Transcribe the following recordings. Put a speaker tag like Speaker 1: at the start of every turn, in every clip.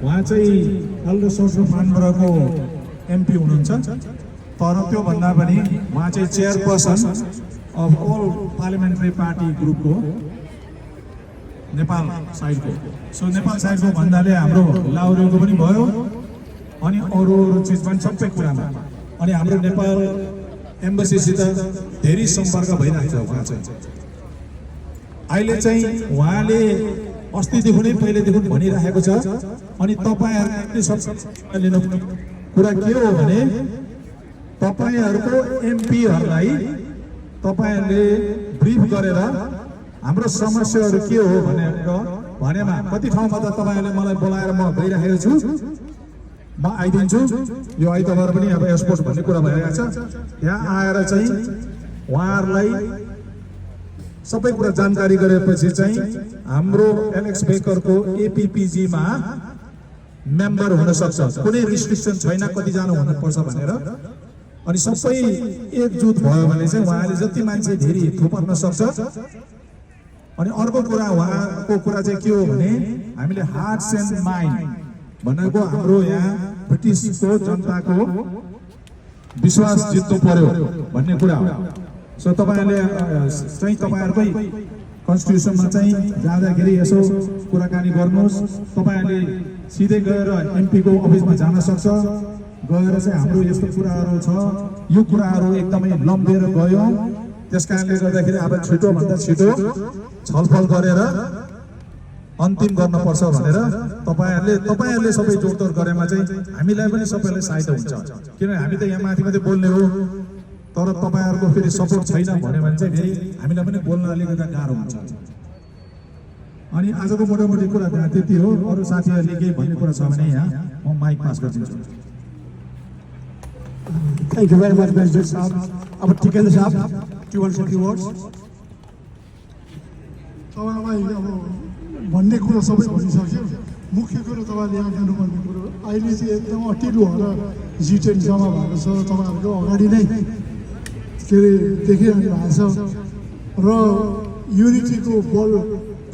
Speaker 1: उहाँ चाहिँ elder source of मानबराको एमपी हुनुहुन्छ तर त्यो भन्दा पनि उहाँ चाहिँ chairperson of all parliamentary party ग्रुपको नेपाल साइडको सो नेपाल साइडको भन्नाले हाम्रो लाउरेको पनि भयो अनि अरू चिज पनि सबै कुरामा अनि हाम्रो नेपाल एम्बेसीसित धेरै सम्पर्क भइरहेको छ उहाँ चाहिँ अहिले चाहिँ उहाँले अस्तिदेखि नै पहिलेदेखि भनिरहेको छ अनि तपाईँहरूले सब लिनु कुरा के हो भने तपाईँहरूको एमपीहरूलाई तपाईँहरूले ब्रिफ गरेर हाम्रो समस्याहरू के हो भनेमा कति ठाउँमा त तपाईँहरूले मलाई बोलाएर म गइरहेको छु म आइदिन्छु यो आइतबार पनि अब एयरपोर्ट भन्ने कुरा भइरहेको छ यहाँ आएर चाहिँ उहाँहरूलाई सबै कुरा जानकारी गरेपछि चाहिँ हाम्रो एलेक्स बेकरको एपीपीजीमा मेम्बर हुन सक्छ कुनै रिस्ट्रिक्सन छैन कतिजना हुनुपर्छ भनेर अनि सबै एकजुट भयो भने चाहिँ उहाँले जति मान्छे धेरै थुपर्न सक्छ अनि अर्को कुरा उहाँको कुरा चाहिँ के हो भने हामीले हार्ट्स एन्ड माइन्ड भनेको हाम्रो यहाँ ब्रिटिसको जनताको विश्वास जित्नु पर्यो भन्ने कुरा हो सो तपाईँहरूले चाहिँ तपाईँहरूकै कन्स्टिट्युसनमा चाहिँ जाँदाखेरि यसो कुराकानी गर्नुहोस् तपाईँहरूले सिधै गएर एमपीको अफिसमा जान सक्छ गएर चाहिँ हाम्रो यस्तो कुराहरू छ यो कुराहरू एकदमै लम्बेर गयो त्यसकारणले गर्दाखेरि अब छिटोभन्दा छिटो छलफल गरेर अन्तिम गर्नुपर्छ भनेर तपाईँहरूले सबै जोडतोड गरेमा चाहिँ हामीलाई पनि सबैलाई सहायता हुन्छ किनभने हामी त यहाँ माथि माथि बोल्ने हो तर तपाईँहरूको फेरि सपोर्ट छैन भन्यो भने चाहिँ फेरि हामीलाई पनि बोल्न अलिकति गाह्रो हुन्छ अनि आजको मोटामोटी कुरा त्यति हो अरू साथीहरूले केही भन्ने कुरा छ भने यहाँ म माइक पास गरिदिन्छु
Speaker 2: Thank you very much, President Saab. अब टिकेन्द्र साहब, you want to say a few words?
Speaker 3: तपाईँलाई अब भन्ने कुरो सबै भनिसक्यो मुख्य कुरो तपाईँले यहाँ गर्नुपर्ने कुरो अहिले चाहिँ एकदम अटिलो भएर G10 जम्मा भएको छ तपाईँहरूको अगाडि नै के अरे देखिरहनु भएको छ र युनिटीको बल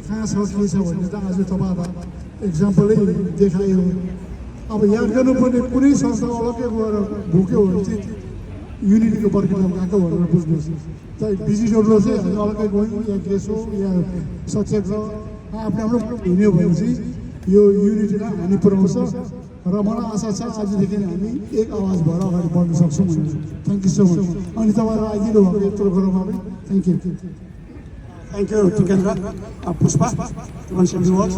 Speaker 3: कहाँ छ के छ भन्ने त आज तपाईँहरूलाई एक्जाम्पलै देखायो अब याद गर्नुपर्ने कुनै संस्था अलग्गै गएर भुक्यो भने चाहिँ युनिटीको पर्खिँदा गएको भनेर बुझ्नुहोस् चाहे बिजिडब्ल्यू चाहिँ हामी अलग्गै गयौँ या गेसो या सचेत र आफ्नो आफ्नो हिँड्यो भने चाहिँ यो युनिटीलाई हानि पुऱ्याउँछ र मलाई आशा छ आजदेखि हामी एक आवाज भएर अगाडि बढ्न सक्छौँ भनेर थ्याङ्क यू सो मच अनि तपाईँहरू आइदिनु भएको यत्रो कुरोमा पनि thank you
Speaker 2: Thank you, Tikendra. Pushpa, you want to say a few words?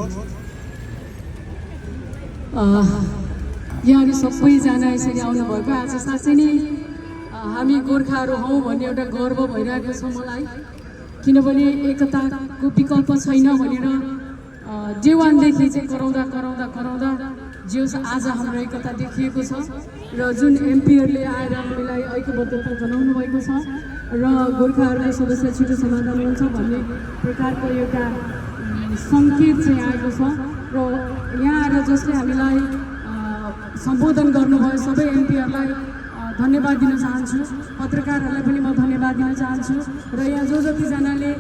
Speaker 4: यहाँहरू सबैजना यसरी आउनुभएको आज साँच्चै नै हामी गोर्खाहरू हौँ भन्ने एउटा गर्व भइरहेको छ मलाई किनभने एकताको विकल्प छैन भनेर डे वानदेखि चाहिँ कराउँदा जे आज हाम्रो एकता देखिएको छ र जुन एमपीहरूले आएर हामीलाई ऐक्यबद्धता जनाउनु भएको छ र गोर्खाहरूको समस्या छिटो समाधान हुन्छ भन्ने प्रकारको एउटा सङ्केत चाहिँ आएको छ र यहाँ आएर जसले हामीलाई सम्बोधन गर्नुभयो सबै एमपीहरूलाई धन्यवाद दिन चाहन्छु पत्रकारहरूलाई पनि म धन्यवाद दिन चाहन्छु र यहाँ जतिजनाले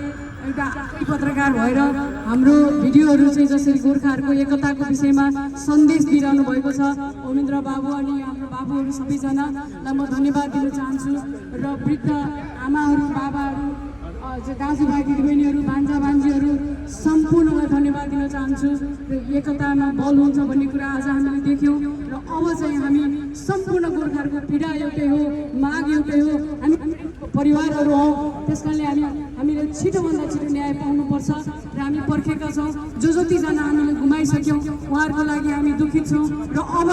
Speaker 4: एउटा पत्रकार भएर हाम्रो भिडियोहरू चाहिँ जसरी गोर्खाहरूको एकताको विषयमा सन्देश दिइरहनु भएको छ ओमेन्द्र बाबु अनि हाम्रो बाबुहरू सबैजनालाई म धन्यवाद दिन चाहन्छु र वृद्ध आमाहरू बाबाहरू दाजुभाइ दिदीबहिनीहरू भान्जा भान्जीहरू सम्पूर्णलाई धन्यवाद दिन चाहन्छु र एकतामा बल हुन्छ भन्ने कुरा आज हामीले देख्यौँ र अब चाहिँ हामी सम्पूर्ण गोर्खाहरूको पीडा एउटै हो माग एउटै हो हामी परिवारहरू हौँ त्यस कारणले हामीले छिटोभन्दा छिटो न्याय पाउनुपर्छ र हामी पर्खेका छौँ जतिजना हामीले गुमाइसक्यौँ उहाँहरूको लागि हामी दुखित छौँ र अब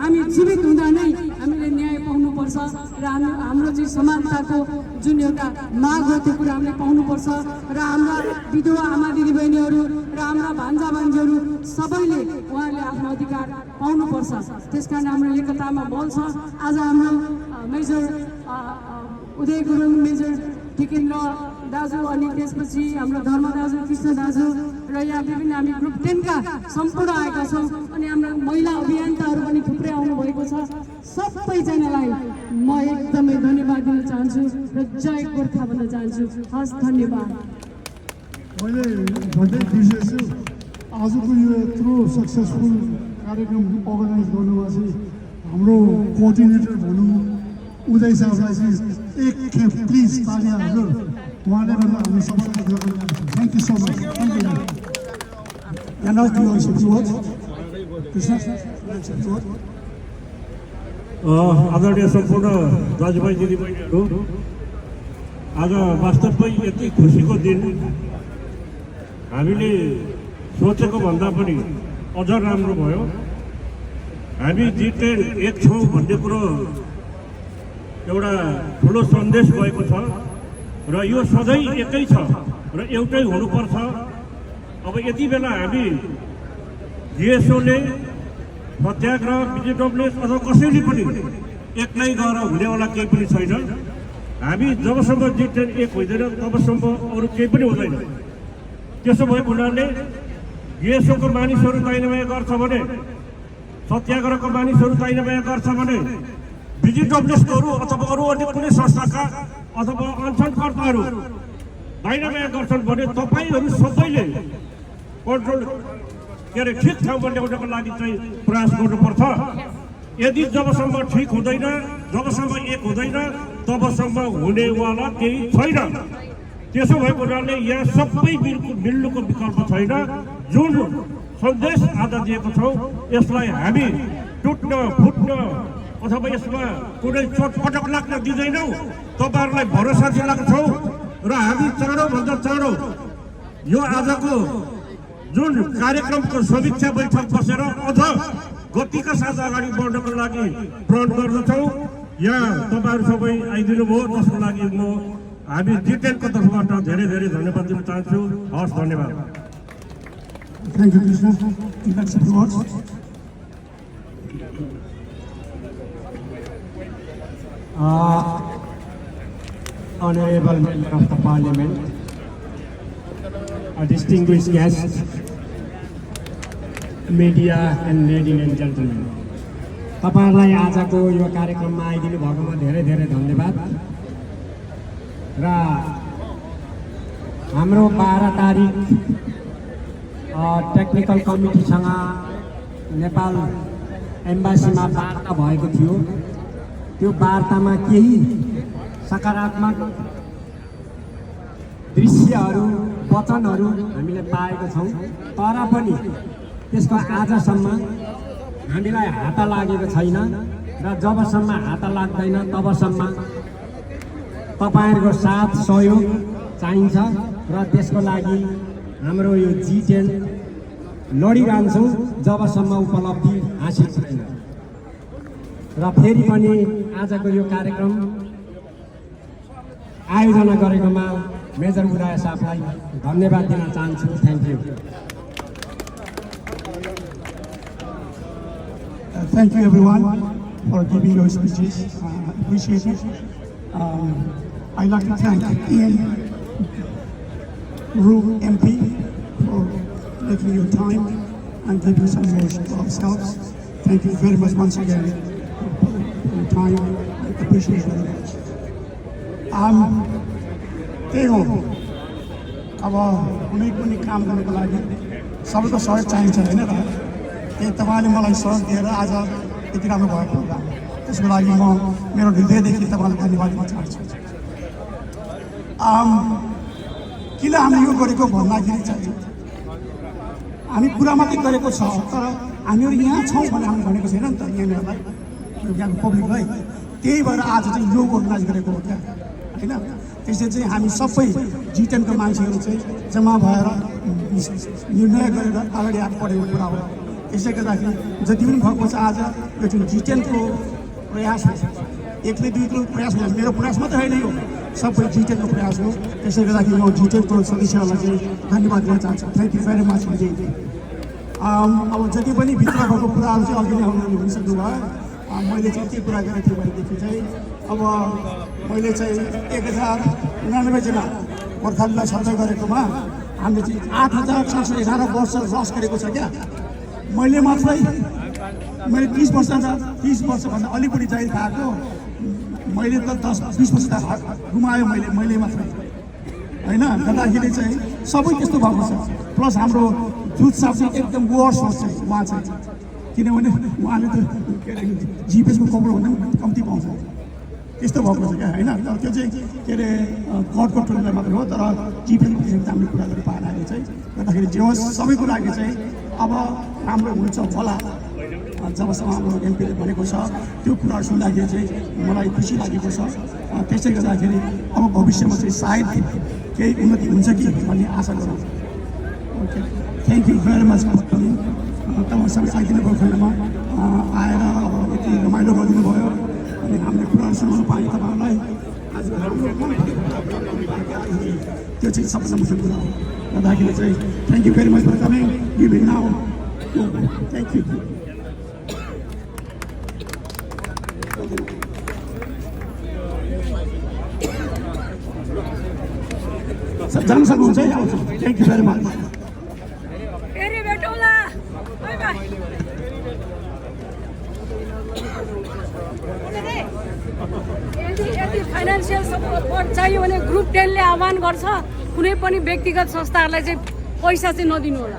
Speaker 4: हामी जीवित हुँदा नै हामीले न्याय पाउनुपर्छ र हाम्रो चाहिँ समानताको जुन एउटा माग हो त्यो कुरा हामीले पाउनुपर्छ र हाम्रा विधवा आमा दिदीबहिनीहरू र हाम्रा भान्जा भान्जीहरू सबैले उहाँहरूले आफ्नो अधिकार पाउनुपर्छ त्यसकारण हाम्रो एकतामा बल छ आज हाम्रो मेजर उदय गुरुङ मेजर टिकेन्द्र दाजु अनि त्यसपछि हाम्रो धर्म दाजु कृष्ण दाजु र यहाँ विभिन्न हामी ग्रुप 10 का सम्पूर्ण आएका छौँ अनि हाम्रो महिला अभियन्ताहरू पनि थुप्रै आउनुभएको छ सबैजनालाई म एकदमै धन्यवाद दिन चाहन्छु र जय गोर्खा भन्न चाहन्छु हस् धन्यवाद
Speaker 3: मैले भन्दै बिर्सेछु आजको यो यत्रो सक्सेसफुल कार्यक्रम अर्गनाइज गर्नुमा चाहिँ हाम्रो कोअर्डिनेटर भनौँ उदय साहबलाई चाहिँ एकखेप प्लिज ताली हाल्नु उहाँले गर्दा हामी सबैलाई thank you so much thank you
Speaker 2: And now, do you want to say a few words? Krishna, do you want to say a few words?
Speaker 5: आदरणीय सम्पूर्ण दाजुभाइ दिदीबहिनीहरू आज वास्तवमै यति खुसीको दिन हामीले सोचेको भन्दा पनि अझ राम्रो भयो। हामी G10 एक छौँ भन्ने कुरो एउटा ठुलो सन्देश भएको छ र यो सधैँ एकै छ र एउटै हुनुपर्छ। अब यति बेला हामी GSOले सत्याग्रह BJWले अथवा कसैले पनि एक्लै गएर हुनेवाला केही पनि छैन। हामी जबसम्म G10 एक हुँदैन तबसम्म अरू केही पनि हुँदैन। त्यसो भएको हुनाले GSOको मानिसहरू दाइनबाया गर्छ भने सत्याग्रहको मानिसहरू दाइनबाया गर्छ भने BJWहरू अथवा अरू अन्य कुनै संस्थाका अथवा अनसनकर्ताहरू दाइनबाया गर्छन् भने तपाईँहरू सबैले कन्ट्रोल के अरे ठिक ठाउँमा ल्याउनको लागि चाहिँ प्रयास गर्नुपर्छ। यदि जबसम्म ठिक हुँदैन जबसम्म एक हुँदैन तबसम्म हुनेवाला केही छैन। त्यसो भएको हुनाले यहाँ सबै मिल्नुको विकल्प छैन। जुन सन्देश आज दिएको छौँ यसलाई हामी टुट्न फुट्न अथवा यसमा कुनै चोटपटक लाग्न दिँदैनौँ। तपाईँहरूलाई भरोसा दिलाएको छौँ र हामी चाँडोभन्दा चाँडो यो आजको जुन कार्यक्रमको समीक्षा बैठक बसेर अझ गतिका साथ अगाडि बढ्नको लागि प्रण गर्दछौँ। यहाँ तपाईँहरू सबै आइदिनु भयो त्यसको लागि म हामी G10को तर्फबाट धेरै धेरै धन्यवाद दिन चाहन्छु। हस्, धन्यवाद।
Speaker 2: Thank you, Krishna. Do you like to say a few words?
Speaker 6: Honorable Member of the Parliament, a distinguished guest, media and ladies and gentlemen. तपाईहरुलाई आजको यो कार्यक्रममा आइदिनु भएकोमा धेरै धेरै धन्यवाद। र हाम्रो 12 तारिक टेक्निकल कमिटीसँग नेपाल एम्बासीमा वार्ता भएको थियो। त्यो वार्तामा केही सकारात्मक दृश्यहरू वचनहरू हामीले पाएका छौँ। तर पनि त्यसको आजसम्म हामीलाई हात लागेको छैन र जबसम्म हात लाग्दैन तबसम्म तपाईहरुको साथ सहयोग चाहिन्छ र त्यसको लागि हाम्रो यो G10 लडिरहन्छौँ जबसम्म उपलब्धि हासिल छैन। र फेरि पनि आजको यो कार्यक्रम आयोजना गरेकोमा मेजर उदय साहबलाई धन्यवाद दिन चाहन्छु। Thank you.
Speaker 2: Thank you everyone for giving your speeches. Appreciate it. I'd like to thank Ian Rue MP for making your time and giving some words to ourselves. Thank you very much once again for your time. I appreciate it very much. त्यही हो, अब कुनै पनि काम गर्नको लागि सबैको सहयोग चाहिन्छ होइन र? त्यही तपाईँले मलाई सहयोग दिएर आज यति राम्रो भयो प्रोग्राम। त्यसको लागि म मेरो हृदयदेखि तपाईँलाई धन्यवाद दिन चाहन्छु। किन हामीले यो गरेको भन्दाखेरि चाहिँ हामी कुरा मात्रै गरेको छ तर हामीहरू यहाँ छौँ भने हामीले भनेको छैन नि त यहाँनिरलाई, यहाँको पब्लिकलाई। त्यही भएर आज चाहिँ यो अर्गनाइज गरेको हो क्या होइन। त्यसले चाहिँ हामी सबै G10को मान्छेहरू चाहिँ जम्मा भएर निर्णय गरेर अगाडि आएको परेको कुरा हो। त्यसले गर्दाखेरि जति पनि भएको छ आज यो जुन G10को प्रयास हो, एकले दुईको प्रयास हो, मेरो प्रयास मात्रै होइन यो सबै G10को प्रयास हो। त्यसले गर्दाखेरि म G10को सदस्यहरूलाई चाहिँ धन्यवाद दिन चाहन्छु। Thank you very much. अब जति पनि भित्र भएको कुराहरू चाहिँ अघि नै आउनु भनिसक्नु भयो। मैले चाहिँ के कुरा गरेको थिएँ भनेदेखि चाहिँ अब मैले चाहिँ 1099 जना गोर्खालीलाई सर्वे गरेकोमा हामीले चाहिँ 8711 वर्ष रस गरेको छ क्या। मैले 30 वर्षभन्दा अलि बढी जाहिर भएको, मैले त 10-20 वर्ष गुमायो मैले मात्रै होइन। गर्दाखेरि चाहिँ सबै त्यस्तो भएको छ। प्लस हाम्रो जुथ साहब चाहिँ एकदम वर्स होस् चाहिँ उहाँ चाहिँ किनभने उहाँले त के अरे जिपिएसको कपडभन्दा पनि कम्ती पाउँछ त्यस्तो भएको छ क्या होइन तर त्यो चाहिँ के अरे गडको टोलीलाई मात्र हो तर जिपिएसको विषयमा त हामीले कुरा गरेर पाएर अहिले चाहिँ गर्दाखेरि जे होस् सबैको लागि चाहिँ अब राम्रो हुन्छ होला जबसम्म हाम्रो एमपीले भनेको छ त्यो कुराहरू सुन्दाखेरि चाहिँ मलाई खुसी लागेको छ त्यसै गर्दाखेरि अब भविष्यमा चाहिँ सायद केही उन्नति हुन्छ कि भन्ने आशा गरौँ okay thank you very much for coming तपाईँ सबै आइदिनुको खण्डमा आएर अब यति रमाइलो गरिदिनु भयो अनि हामीले कुराहरू सुनाउनु पाएँ तपाईँहरूलाई आज त्यो चाहिँ सबभन्दा मुख्य कुरा हो गर्दाखेरि चाहिँ thank you very much for coming you will now thank you जान सक्नुहुन्छ है थ्याङ्क यू भेरी मच
Speaker 4: फेरि भेटौँला बाई बाई यदि फाइनेन्सियल सपोर्ट चाहियो भने ग्रुप 10 ले आह्वान गर्छ कुनै पनि व्यक्तिगत संस्थाहरूलाई चाहिँ पैसा चाहिँ नदिनु होला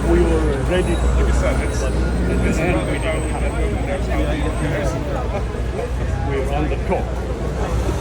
Speaker 5: We were ready. Like I said, we don't have. We were on the top.